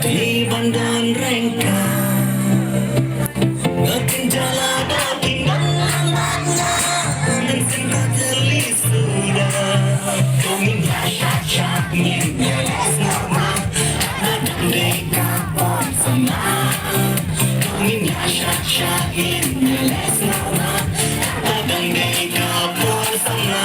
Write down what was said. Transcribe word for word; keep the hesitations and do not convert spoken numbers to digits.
Iban don rengka. Ngakin jala da ki ngan lambat nga. Ngan sing ka teli suda. Kongin ya shat shat ngin ya les normal. Ada dang dei ka pon sama. Kongin ya shat shat ngin ya les normal. Ada dang dei ka pon sama.